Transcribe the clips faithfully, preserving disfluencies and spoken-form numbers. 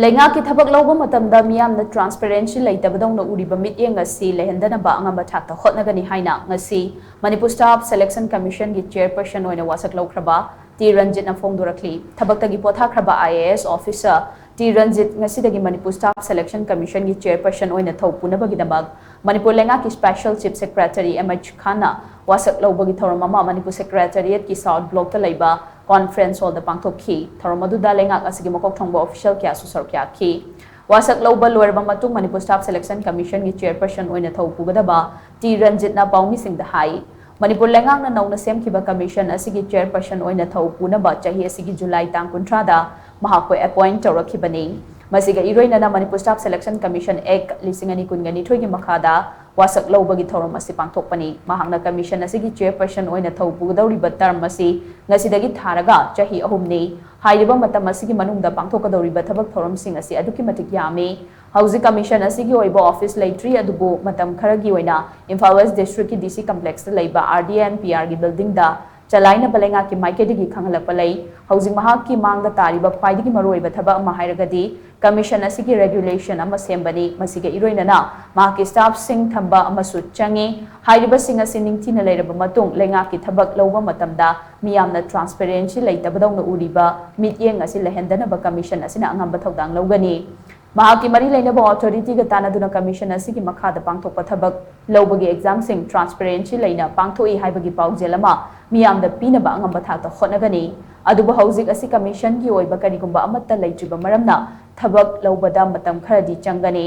ꯂꯩꯉꯥꯛꯀꯤ ꯊꯕꯛ ꯂꯧꯕ ꯃꯇꯝꯗ ꯃꯤꯌꯥꯝꯅ transparency ꯂꯩꯇꯕꯗꯧꯅ ꯎꯔꯤꯕ ꯃꯤꯠꯌꯦꯡ ꯑꯁꯤ ꯂꯩꯍꯟꯗꯅꯕ ꯑꯉꯝꯕ ꯊꯥꯛꯇ ꯍꯣꯠꯅꯒꯅꯤ ꯍꯥꯏꯅ ꯉꯁꯤ ꯃꯅꯤꯄꯨꯔ Staff Selection Commission ꯒꯤ chairperson ꯑꯣꯏꯅ ꯋꯥꯁꯛ ꯂꯧꯈ꯭ꯔꯕ ꯇꯤ ꯔꯟꯖꯤꯠꯅ ꯐꯣꯡꯗꯣꯔꯛꯂꯤ꯫ ꯊꯕꯛꯇꯒꯤ ꯄꯣꯊꯥꯈ꯭ꯔꯕ I A S officer T Ranjit ꯉꯁꯤꯗꯒꯤ ꯃꯅꯤꯄꯨꯔ Staff Selection Commission ꯒꯤ chairperson ꯑꯣꯏꯅ ꯊꯧ ꯄꯨꯅꯕꯒꯤꯗꯃꯛ ꯃꯅꯤꯄꯨꯔ ꯂꯩꯉꯥꯛꯀꯤ special chief secretary M H ꯈꯥꯟꯅ ꯋꯥꯁꯛ ꯂꯧꯕꯒꯤ ꯊꯧꯔꯝ ꯑꯃ ꯃꯅꯤꯄꯨꯔ Secretariat ꯀꯤ South Block ꯇ ꯂꯩꯕ conference hall ꯗ ꯄꯥꯡꯊꯣꯛꯈꯤ꯫ ꯊꯧꯔꯝ ꯑꯗꯨꯗ ꯂꯩꯉꯥꯛ ꯑꯁꯤꯒꯤ ꯃꯀꯣꯛ ꯊꯣꯡꯕ official ꯀꯌꯥꯁꯨ ꯁꯔꯨꯛ ꯌꯥꯈꯤ꯫ ꯋꯥꯁꯛ ꯂꯧꯕ ꯂꯣꯏꯔꯕ ꯃꯇꯨꯡ ꯃꯅꯤꯄꯨꯔ Staff Selection Commission ꯒꯤ chairperson ꯑꯣꯏꯅ ꯊꯧ ꯄꯨꯒꯗꯕ ꯇꯤ ꯔꯟꯖꯤꯠꯅ ꯄꯥꯎꯃꯤꯁꯤꯡꯗ ꯍꯥꯏ, ꯃꯅꯤꯄꯨꯔ ꯂꯩꯉꯥꯛꯅ ꯅꯧꯅ ꯁꯦꯝꯈꯤꯕ commission ꯑꯁꯤꯒꯤ chairperson ꯑꯣꯏꯅ ꯊꯧ ꯄꯨꯅꯕ ꯆꯍꯤ ꯑꯁꯤꯒꯤ ꯖꯨꯂꯥꯏ ꯇꯥꯡ ꯀꯨꯟꯊ꯭ꯔꯥꯗ ꯃꯍꯥꯛꯄꯨ appoint ꯇꯧꯔꯛꯈꯤꯕꯅꯤ꯫ ꯃꯁꯤꯒ ꯏꯔꯣꯏꯅꯅ Manipur Staff Selection Commission Act ꯂꯤꯁꯤꯡ ꯑꯅꯤ ꯀꯨꯟꯒ ꯅꯤꯊꯣꯏꯒꯤ ꯃꯈꯥꯗ ꯋꯥꯁꯛ ꯂꯧꯕꯒꯤ ꯊꯧꯔꯝ ꯑꯁꯤ ꯄꯥꯡꯊꯣꯛꯄꯅꯤ꯫ ꯃꯍꯥꯛꯅ commission ꯑꯁꯤꯒꯤ chairperson ꯑꯣꯏꯅ ꯊꯧ ꯄꯨꯒꯗꯧꯔꯤꯕ term ꯑꯁꯤ ꯉꯁꯤꯗꯒꯤ ꯊꯥꯔꯒ ꯆꯍꯤ ꯑꯍꯨꯝꯅꯤ꯫ ꯍꯥꯏꯔꯤꯕ ꯃꯇꯝ ꯑꯁꯤꯒꯤ ꯃꯅꯨꯡꯗ ꯄꯥꯡꯊꯣꯛꯀꯗꯧꯔꯤꯕ ꯊꯕꯛ ꯊꯧꯔꯝꯁꯤꯡ ꯑꯁꯤ ꯑꯗꯨꯛꯀꯤ ꯃꯇꯤꯛ ꯌꯥꯝꯃꯤ꯫ ꯍꯧꯖꯤꯛ commission ꯑꯁꯤꯒꯤ ꯑꯣꯏꯕ office ꯂꯩꯇ꯭ꯔꯤ, ꯑꯗꯨꯕꯨ ꯃꯇꯝ ꯈꯔꯒꯤ ꯑꯣꯏꯅ ꯏꯝꯐꯥꯜ West District ꯀꯤ D C complex ꯇ ꯂꯩꯕ R D N P R ꯒꯤ building ꯗ ꯆꯂꯥꯏꯅꯕ ꯂꯩꯉꯥꯛꯀꯤ ꯃꯥꯏꯀꯩꯗꯒꯤ ꯈꯪꯍꯜꯂꯛꯄ ꯂꯩ꯫ ꯍꯧꯖꯤꯛ ꯃꯍꯥꯛꯀꯤ ꯃꯥꯡꯗ ꯇꯥꯔꯤꯕ ꯈ꯭ꯋꯥꯏꯗꯒꯤ ꯃꯔꯨꯑꯣꯏꯕ ꯊꯕꯛ ꯑꯃ ꯍꯥꯏꯔꯒꯗꯤ commission ꯑꯁꯤꯒꯤ regulation ꯑꯃ ꯁꯦꯝꯕꯅꯤ꯫ ꯃꯁꯤꯒ ꯏꯔꯣꯏꯅꯅ ꯃꯍꯥꯛꯀꯤ staff ꯁꯤꯡ ꯊꯝꯕ ꯑꯃꯁꯨ ꯆꯪꯉꯤ꯫ ꯍꯥꯏꯔꯤꯕꯁꯤꯡ ꯑꯁꯤ ꯅꯤꯡꯊꯤꯅ ꯂꯩꯔꯕ ꯃꯇꯨꯡ ꯂꯩꯉꯥꯛꯀꯤ ꯊꯕꯛ ꯂꯧꯕ ꯃꯇꯝꯗ ꯃꯤꯌꯥꯝꯅ transparency ꯂꯩꯇꯕꯗꯧꯅ ꯎꯔꯤꯕ ꯃꯤꯠꯌꯦꯡ ꯑꯁꯤ ꯂꯩꯍꯟꯗꯅꯕ commission ꯑꯁꯤꯅ ꯑꯉꯝꯕ ꯊꯧꯗꯥꯡ ꯂꯧꯒꯅꯤ꯫ ꯃꯍꯥꯛꯀꯤ ꯃꯔꯤ ꯂꯩꯅꯕ authority ꯒ ꯇꯥꯟꯅꯗꯨꯅ commission ꯑꯁꯤꯒꯤ ꯃꯈꯥꯗ ꯄꯥꯡꯊꯣꯛꯄ ꯊꯕꯛ ꯂꯧꯕꯒꯤ exam ꯁꯤꯡ transparency ꯂꯩꯅ ꯄꯥꯡꯊꯣꯛꯏ ꯍꯥꯏꯕꯒꯤ ꯄꯥꯎꯖꯦꯜ ꯑꯃ ꯃꯤꯌꯥꯝꯗ ꯄꯤꯅꯕ ꯑꯉꯝꯕ ꯊꯥꯛꯇ ꯍꯣꯠꯅꯒꯅꯤ꯫ ꯑꯗꯨꯕꯨ ꯍꯧꯖꯤꯛ ꯑꯁꯤ commission ꯒꯤ ꯑꯣꯏꯕ ꯀꯔꯤꯒꯨꯝꯕ ꯑꯃꯠꯇ ꯂꯩꯇ꯭ꯔꯤꯕ ꯃꯔꯝꯅ ꯊꯕꯛ ꯂꯧꯕꯗ ꯃꯇꯝ ꯈꯔꯗꯤ ꯆꯪꯒꯅꯤ꯫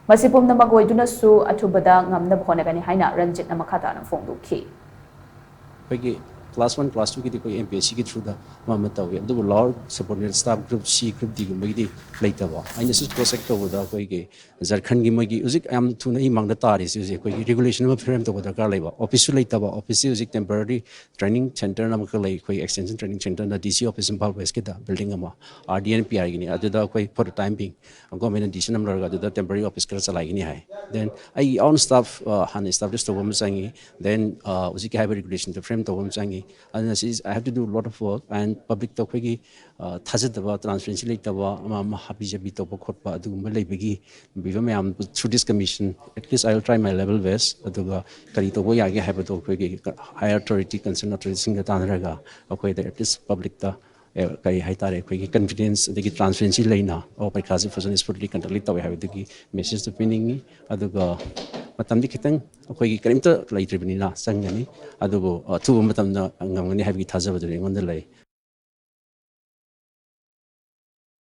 ꯃꯁꯤ ꯄꯨꯝꯅꯃꯛ ꯑꯣꯏꯗꯨꯅꯁꯨ ꯑꯊꯨꯕꯗ ꯉꯝꯅꯕ ꯍꯣꯠꯅꯒꯅꯤ ꯍꯥꯏꯅ ꯔꯟꯖꯤꯠꯅ ꯃꯈꯥ ꯇꯥꯅ ꯐꯣꯡꯗꯣꯛꯈꯤ꯫ ꯑꯩꯈꯣꯏꯒꯤ class one, class two ꯒꯤꯗꯤ ꯑꯩꯈꯣꯏ M P S C ꯒꯤ through ꯗ ꯑꯃ ꯑꯃ ꯇꯧꯏ, ꯑꯗꯨꯕꯨ lower subordinate staff group C, group D ꯒꯨꯝꯕꯒꯤꯗꯤ ꯂꯩꯇꯕ꯫ ꯑꯩꯅꯁꯨ cross check ꯇꯧꯕꯗ ꯑꯩꯈꯣꯏꯒꯤ ꯖꯔꯈꯟꯒꯤ ꯃꯣꯏꯒꯤ ꯍꯧꯖꯤꯛ ꯌꯥꯝ ꯊꯨꯅ ꯑꯩ ꯃꯥꯡꯗ ꯇꯥꯔꯤꯁꯦ ꯍꯧꯖꯤꯛ ꯑꯩꯈꯣꯏꯒꯤ regulation ꯑꯃ frame ꯇꯧꯕ ꯗꯔꯀꯥꯔ ꯂꯩꯕ꯫ Office ꯁꯨ ꯂꯩꯇꯕ, office ꯁꯤ ꯍꯧꯖꯤꯛ temporary training center ꯑꯃꯈꯛ ꯂꯩ, ꯑꯩꯈꯣꯏ extension training center ꯅ D C office Imphal West ꯀꯤꯗ building ꯑꯃ, R D N P R Guinea. ꯑꯗꯨꯗ ꯑꯩꯈꯣꯏ for the time being government ꯅ decision ꯑꯃ ꯂꯧꯔꯒ ꯑꯗꯨꯗ temporary office ꯈꯔ ꯆꯂꯥꯏꯒꯅꯤ ꯍꯥꯏ꯫ Then ꯑꯩꯒꯤ own staff, ꯑ, ꯍꯥꯟꯅ establish ꯇꯧꯕ ꯑꯃ ꯆꯪꯉꯤ꯫ Then, ꯑ, ꯍꯧꯖꯤꯛꯀꯤ ꯍꯥꯏꯕ regulation ꯗ frame ꯇꯧꯕ ꯑꯃ ꯆꯪꯉꯤ꯫ ꯑꯗꯨꯅ ꯁꯤ I have to do lot of work and publicꯇ ꯑꯩꯈꯣꯏꯒꯤ ꯊꯥꯖꯗꯕ, transparency ꯂꯩꯇꯕ, ꯑꯃ ꯑꯃ ꯍꯥꯕꯤ ꯖꯕꯤ ꯇꯧꯕ ꯈꯣꯠꯄ ꯑꯗꯨꯒꯨꯝꯕ ꯂꯩꯕꯒꯤ ꯃꯌꯥꯝ through this commission, at least I will try my level best. ꯑꯗꯨꯒ ꯀꯔꯤ ꯇꯧꯕ ꯌꯥꯒꯦ ꯍꯥꯏꯕꯗꯣ ꯑꯩꯈꯣꯏꯒꯤ higher authority, concerned authorityꯁꯤꯡꯒ ꯇꯥꯟꯅꯔꯒ ꯑꯩꯈꯣꯏꯗ at least publicꯇ ꯀꯔꯤ ꯍꯥꯏꯇꯥꯔꯦ, ꯑꯩꯈꯣꯏꯒꯤ confidence ꯑꯗꯒꯤ transparency ꯂꯩꯅ ꯑꯣ ꯄꯔꯤꯈꯥꯁꯦ ꯐꯖꯅ smoothly conductly ꯇꯧꯋꯦ ꯍꯥꯏꯕꯗꯨꯒꯤ messageꯇꯨ ꯄꯤꯅꯤꯡꯉꯤ꯫ ꯑꯗꯨꯒ ꯃꯇꯝꯗꯤ ꯈꯤꯇꯪ ꯑꯩꯈꯣꯏꯒꯤ ꯀꯔꯤꯝꯇ ꯂꯩꯇ꯭ꯔꯤꯕꯅꯤꯅ ꯆꯪꯒꯅꯤ, ꯑꯗꯨꯕꯨ ꯑꯊꯨꯕ ꯃꯇꯝꯗ ꯉꯝꯒꯅꯤ ꯍꯥꯏꯕꯒꯤ ꯊꯥꯖꯕꯗꯨꯅꯤ ꯑꯩꯉꯣꯟꯗ ꯂꯩ꯫